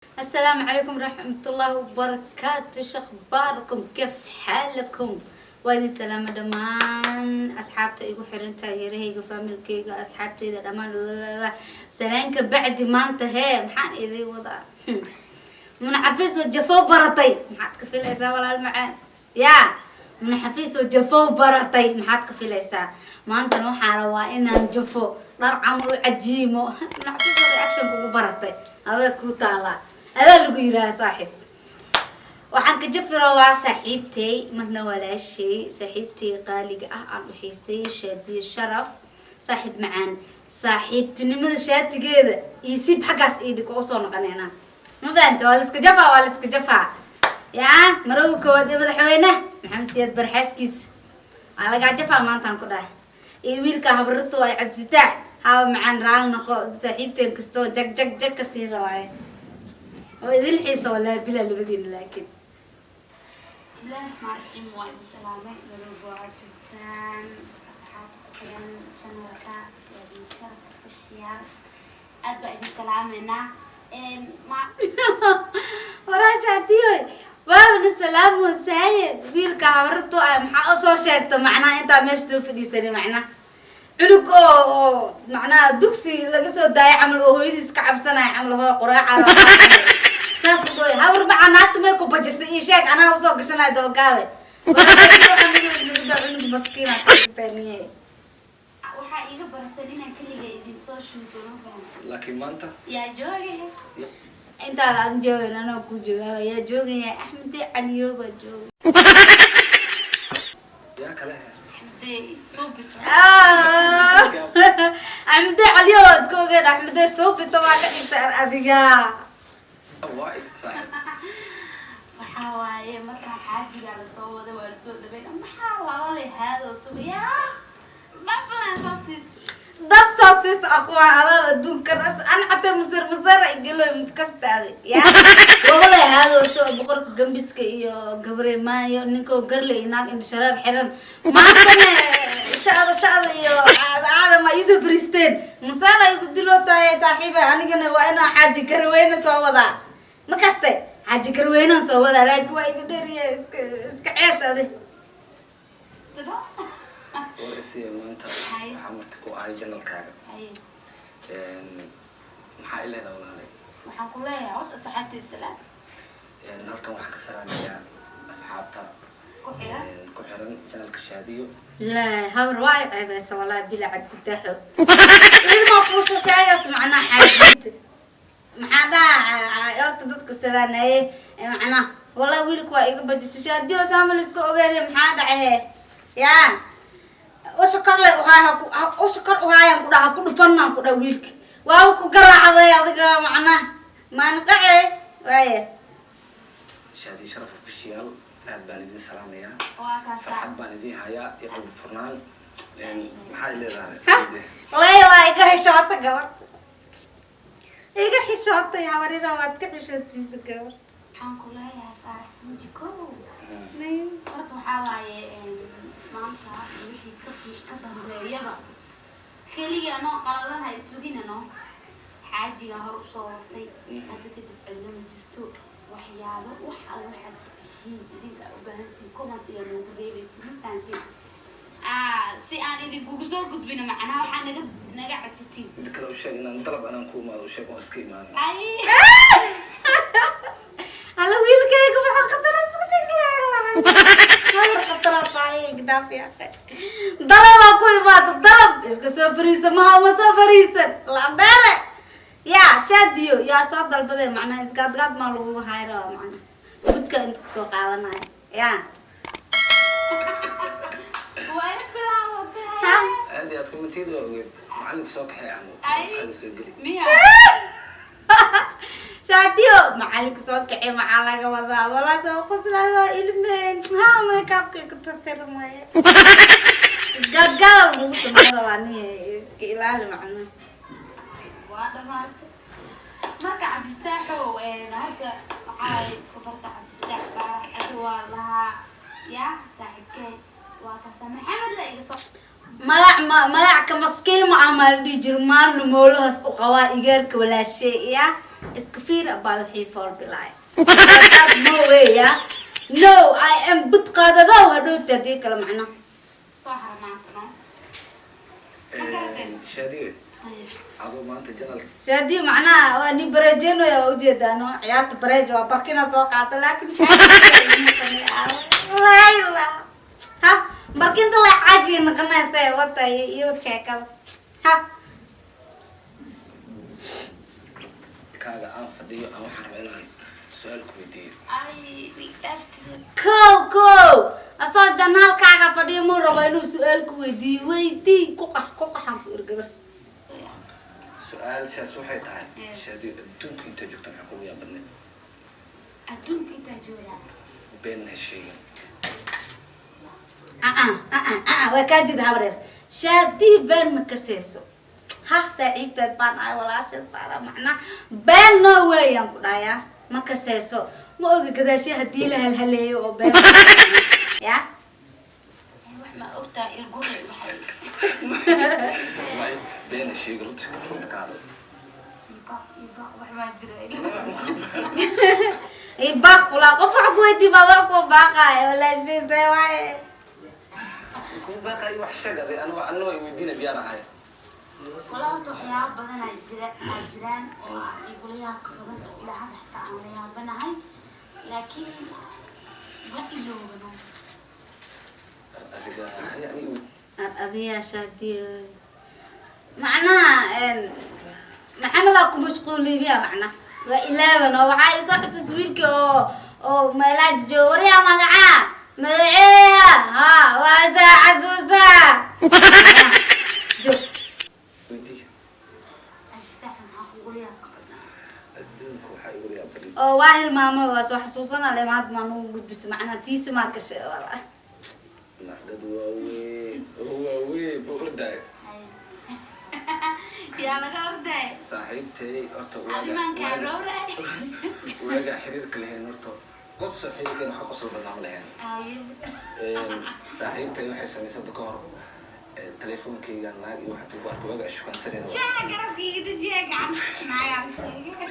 السلام عليكم ورحمة الله وبركاته. شخباركم؟ كيف حالكم؟ Waa idin salaama dhammaan asxaabta igu xiran, taageerahayga, family-kayga, asxaabtayda dhammaan. Salaanka bacdi, maanta hee maxaan idin wadaa? Munaxafiis oo jafo baratay, maxaad ka filaysaa, walaal macaan? Yaa munaxafiis oo jafo baratay, maxaad ka filaysaa? Maantana waxaan rabaa inaan jafo dhar camal u cajiimo. Munaxafiis oo reaction kugu baratay, adaa kuu taalaa, adaa lagu yiraha saaxiib. Waxaan ka jafi rabaa saaxiibtay, marna walaashay, saaxiibtay qaaliga ah aan u xiisay, Shaadiye Sharaf. Saaxiib macaan, saaxiibtinimada shaatigeeda iyo sib xaggaas ii dhig, oo usoo noqonayna. Ma fahanta? Waa liska jafaa, waa liska jafaa. Yaa marada koowaad ee madaxweyne Maxamed Siyaad Barxaaskiisa waa lagaa jafaa maantaan ku dhahay. Iyo wiilka habarito ay Cabdifataax haaba macaan, raali noqo saaxiibteen, kastoo jag jag jag ka sii rabaaye oo idin xiisa, walaahi bilaa labadiina laakiin. Bismillahi raxmaan raxiim. Waa idin salaamay walowba waa joogtaan, asxaabta ku xiran channelka Shaadiye Sharaf Official. Aad baa idin salaameynaa. Ma Waraashaadiyo waabana salaamo saaye. Wiilka habarto ah maxaa usoo sheegta? Macnaha intaa meesha soo fadhiisani, macnaha cunug oo macnaha dugsi laga soo daayay camal oo hooyadiis ka cabsanaya camal, hoo quraaca saas u dhooy. Habar macaa, naagta may ku bajisay? Ii sheeg, anaa usoo gashanaya dabagaabe. Cunug maskiina ka dhigtay. Waxaa iiga baratan inaan keliga idin soo shuuto, ma fahamta? Laakiin maanta Yaa joogay? Intaada aan joogayn anoo ku jawaaba, yaa joogaya? Axmed Caliyo baa jooga. Yaa kale? Dee soo bito. Axmede Caliyo waa iska ogeen. Axmede soo bito waa ka dhigtay adiga. Waa ig saaxiib. Waxaa waaye markaa xaajigaa lasoo waday, waa lasoo dhaweyn. Maxaa laba haadoo sugayaa dhaflan soo siis. Dab soo siis aqwaan adaa adduunkan an xataa masar masar igalo kastaada ya laba haado soo boqorka gambiska iyo gabre maayo ninkoo garle iyo naag indho shareer xiran. Maantana shacda shacda iyo caada caada ma iisoo fariisteen, masar ay ku diloosaye saaxiiba. Anigana waa inaa xaaji garaweyne soo wadaa. Ma kaste xaaji garaweynean soo wadaa, laakiin waa iga dheriya. Iska ceesh adi. War isiya, maanta Hay. waxaa marti ku ahay channelkaaga. Haye. Maxaa i leedahay, walaalay? Waxaan ku leeyahay horta asxaabtayda salaam. Halkan waxaan ka salaamayaa asxaabta ku xiran ku xiran channelka Shaadiyo. لا habar waa ay ceebeysa, wallahi bila Cabdifitaaxo idma kuusha sheegaas. Macnaha xaajinta maxaa dhaha horta dadka salaanaye? Macnaha wallahi wiilka waa iga bajisay. Shaadiyo saamal isku ogeyn, maxaa dhacahe? Yaa usha kor le uhaay, usha kor uhaayaan ku dhaha, ku dhufanaan ku dhaha. Wiilka waaba ku garaacday adiga, macnaha maanqace waaya. Shaadiyo Sharaf Official, aad baan idin salaamayaa. Waa kaasaa. Farxad baan idin hayaa iyo qalbi furnaan. Maxaa i leedahay? Lay waa iga xishoota gabarta, iga xishootay habarina, waad ka xishootiisa gabarta. Waxaan ku leeyahay Faarax Mujiko, horta waxaa waaye maanta wixii ka dambeeyaba keliya anoo qaladaha isugina no xaajiga hor usoo watay. Hadda kadib cidlo ma jirto. Waxyaabo wax alla waxaad jeceshiin, idinka u baahantiin, comment ayaa noogu reebaysin, ma fahanteen? Si aan idinkugu soo gudbino, macnaha waxaa naga codsatiin. Inta kale u sheeg inaan dalab anaan ku imaado, u sheeg waan iska imaanay. Ay. Alla wiilkayga maxaa khatar iska sheeglahay, khataraad tahay gdaaf yaaqe. Dalabaa ku imaada, dalab iska soo fariisa maha, uma soo fariisan landheere. Yaa Shaadiyo yaa soo dalbaday? Macnaha isgaadgaad maa lagu hayro, macnaha budka inta kasoo qaadanaya yaa. Waa bilaabatay. Ha. Aad iyo aad commentiyada waa ogeed, macalinka soo kaxay camal. Ay. Afkaaga soo geli. Miya? Shaadiyo macalinka soo kacay, maxaa laga wadaa? Walaa soo qoslay, waa ilmeen ha makeupkay ku tatirmaya. Isgaadgaada lagu sameyn rabaa, nin iska ilaali macnaha. Waa dhamaatay. Marka Cabdifataaxow, hadda waxaa ku barta Cabdifataax Baarax, adi waa lahaa yaa saaxiibkee, waa kasa Maxamed la iga soo. Magac ma magac ka maskiin ma ah, maa la dhihi jiro maalna moolahaas u qabaa igaarka walaashay ya. Iska fiir abaa wixii fool bilaay. No way ya, no, I am bud qaadadaw hadhowta haddii kale macna. Soo hara maanta no. Shaadiye, adoo maanta janal. Shaadi macnaha waa nin bareejeenaya, waa ujeedaa no, ciyaarta bareeja waa barkinaad soo qaata, laakiin ha barkinta la caajiya naqanaysa wata iyo sheekada ha. Kaaga aan fadhiyo aan waxaan rabaa inaan su-aal ku weydiiyo. Ay, wiigdaaftida. Kow kow, asoo janaalkaaga fadhiyo muu rabo inuu su-aal ku weydiiyo. Weydii, ku qax ku qaxan ku ir gabar. Su-aalshaas waxay tahay, Shaadiye, adduunka intaa joogta maxaa kugu yaab badneed? Adduunka intaa joogaa? Been ha sheegin. Aa aa aa, waa kaa dida habreer. Shaadii been ma ka seeso. Ha, saaxiibteed baan ahay, walaasheed baan ahay, macnaa been no weeyaan ku dhahayaa, ma ka seeso. Ma oga gadaashe haddii la halhaleeyo oo been ya. Wax ma ogtaa ilgure waxay. Waay, been ha sheegin, runta runta ka hadal. Ibaaq ibaaq, wax baa jira. Baaq kulaa, qof wax ku weydii baa wax ku baaqaayo, walaashiise waaye. Kuu baaqayo, wax sheeg aday. Anigo anna waa weydiina, diyaar ahay. Walaa horta waxyaabo badan aa jira, aa jiraan oo ah igula yaabka badan oo ilaa hadda xitaa aan la yaabanahay, laakiin ma iloobano. Adiga yani. Ad adiyaa Shaadiyo macnaha Maxamedaa ku mashquulibiya, macnaha waa ilaaban oo waxaa isoo xusuus wiilkii oo meelaha joogo, waryaa magacaa magaceeya ha waa saa xasuusaa joog. Weydii. Aftaax, maxaa kugula yaabka badnaa? Adduunka waxaa igu yaab badneed Oo waa hilmaamay, waa soo xasuusana le maanta maa nugu gudbisa, macnaha tiisi maa gashay wala. Dad waaweyn oo waaweyn oo ordaayo. Yaa laga orday? Saaxiibtay horta Arrimaankaa gowrac. Waagaa xiriirka lahayn horta qosol, xiriirkan wax ka qosol badnaa ma lahayn. Saaxiibtay waxay samaysay hadda ka hor telefoonkayga naag iyo waxaan ku arkay waagaa ishukaansanayna. Jaa garabkayga dejiya gacanta naagaa la sheegay.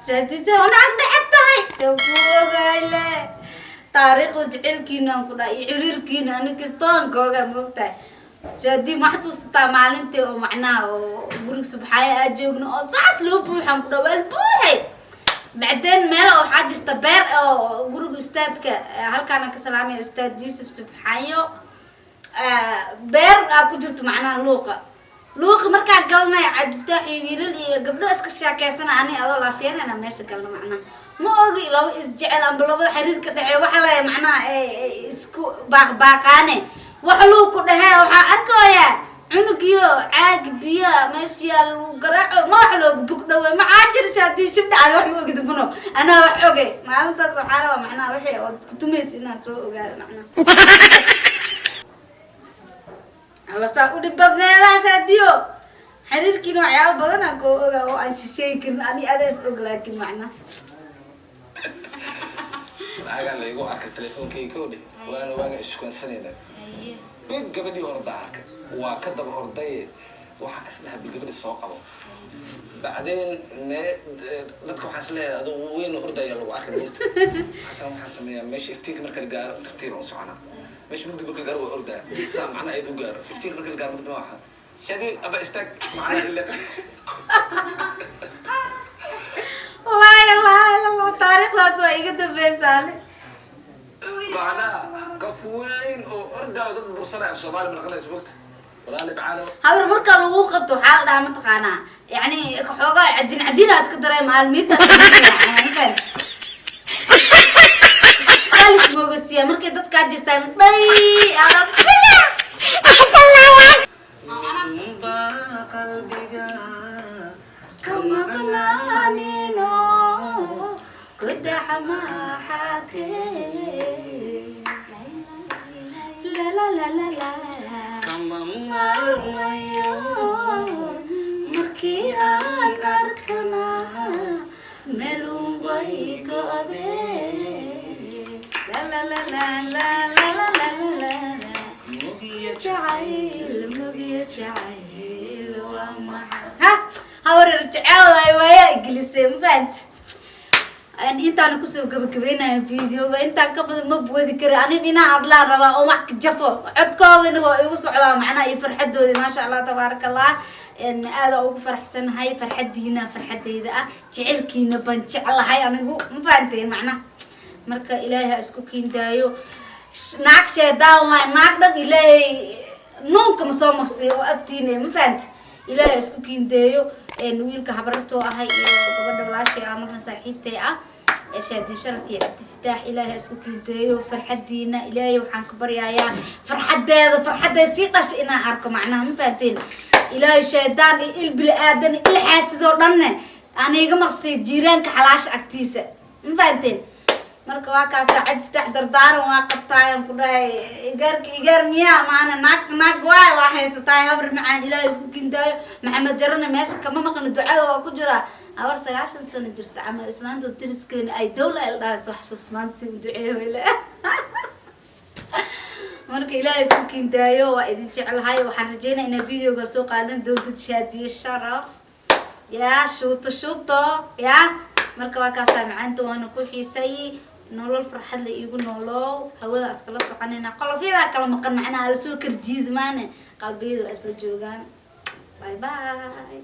Shaadise wanaag dheceb tahay soo ku ogayle taariikhda jecelkiinaan ku dhahay iyo xiriirkiina ani kastoon kooga moogtahay. Shaadi, ma xasuusataa maalintii oo macnaha oo guriga subaxaayo aa joogno oo saas loo buuxaan ku dhaha waa buuxay? Bacdeen meel oo waxaa jirta beer oo guriga ustaadka, halkaana ka salaamaya Ustaad Yuusuf Subxaayo, beer aa ku jirto macnaha luuqa luuqa markaa galnay Cabdiftaax iyo wiilal iyo gabdho iska sheekeysana, ani adoo laafiyeenana meesha galna. Macnaha ma ogi laba isjecel amba labada xiriir ka dhexeey waxa la macnaha isku baaqbaaqaane wax luuq ku dhexee. Waxaa arkayaa cunugiyo caag biyo meesha lagu garaaco madaxa loogu bug dhawe. Maxaa jira haddii shib dhacday? Wax ma ogid buno, anaa wax oge maalintaas. Waxaa rabaa macnaha wixii ood kutumaysa inaan soo ogaado macnaha. Alla saa u dhib badneedaa Shaadiyo xiriirkiina, waxyaabo badan aan koo ogaa oo aan shisheegi karin ani adees og, laakiin macnaha Naagaa la igu arkay telefoonkayga kowdhe, waana waaga ishukaansanayna. Big gabadhii orda arkay, waa ka daba ordaye, waxaa isdhaha bil gabadhi soo qabo. Bacdeen mee dadka waxaa isleeyahay aduu weyn ordaya lagu arkay buurta xasan. Waxaan sameeyaa meesha iftiinka marka la gaaro tartiib aan u soconaa, meesha mugdi marka la gaaro waa ordaa, saa macnaha ayadu gaaro iftiinka marka la gaaro mugdi ma waxa. Shadi aba istaag macnaha ila. Laa ilaaha illa Allah, taariikhdaas waa iga dambaysaale. Macnaha qof weyn oo ordaayo dad bursanaya af Soomaali ma naqanaysa bogta walaali bacaalo. Habar marka lagu qabto waxaa la dhahaa mataqaanaa yacni xoogaa cadin cadinaa iska dareema aalmiinta alis moogasiya markay dadkaa jeestaan dhay alabiga. Unbaa qalbiga Kamaqnaanino ku dhex maaxatee la la la la la. Kama Marmayo markii aan arkana meelun way go'dee la la la la la la la la la la. Mugiya. Jacayl mugiya jacayl waa maxay ha Habaryar jecel waay, waayaa igelisay, ma fahanti? Intaan kusoo gabagabeynaya videoga, intaan ka badan ma boodi kari. Anin inaa hadlaan rabaa oo wax ka jafo, codkoodana waa igu socdaa macnaha iyo farxadoodi. Maasha Allah, tabaaraka Allah, aada ugu faraxsanahay. Farxadiina farxadeyda ah, jecelkiina baan jeclahay anigu, ma fahanteen macnaha? Marka Ilaahay ha isku kiindaayo. Naag sheedaan waay, naag dhan Ilaahay nuunka ma soo marsiyo oo agtiina, ma fahante? Ilaahay ha isku kiindeeyo wiilka habartoo ahay iyo gabadha walaashay ah, marna saaxiibtay ah, Shaadi Sharaf iyo Cabdifataax. Ilaahay ha isku kiindeeyo. Farxadiina Ilaahay waxaan ka baryayaa farxadeeda, farxadeeda sii dhasha inaan arko macnaha, ma fahanteen? Ilaahay shaydaan iyo il bili aadan il xaasidoo dhanne aniga marsiyo jiiraanka xalaasha agtiisa, ma fahanteen? Marka waa kaasa. Cabdifataax dardaaran waa qabtaayaan ku dhahay. Igaarka igaar miyaa maana, naagta naag waay, waa haysataay habar macaan. Ilaahay isku kindaayo. Maxamed Jarana meesha kama maqno, ducada waa ku jiraa. Habar 90 sano jirta camal, islaanto dariskeena ay dawla ay la dhahay soo xasuus maanta si u duceeyo wele. Marka Ilaahay isku kindaayo. Waa idin jeclahay. Waxaan rajeynaya inaad videoga soo qaadan doontid. Shaadiyo Sharaf yaa shuuto shuuto yaa. Marka waa kaasaa macaanta, waana ku xiisay. Nolol farxad la iigu noolow. Hawada iskala soconayna, qolofyadaa kala maqan macnaha lasoo karjiidmaane, qalbiyada waa isla joogaan. Bye bye.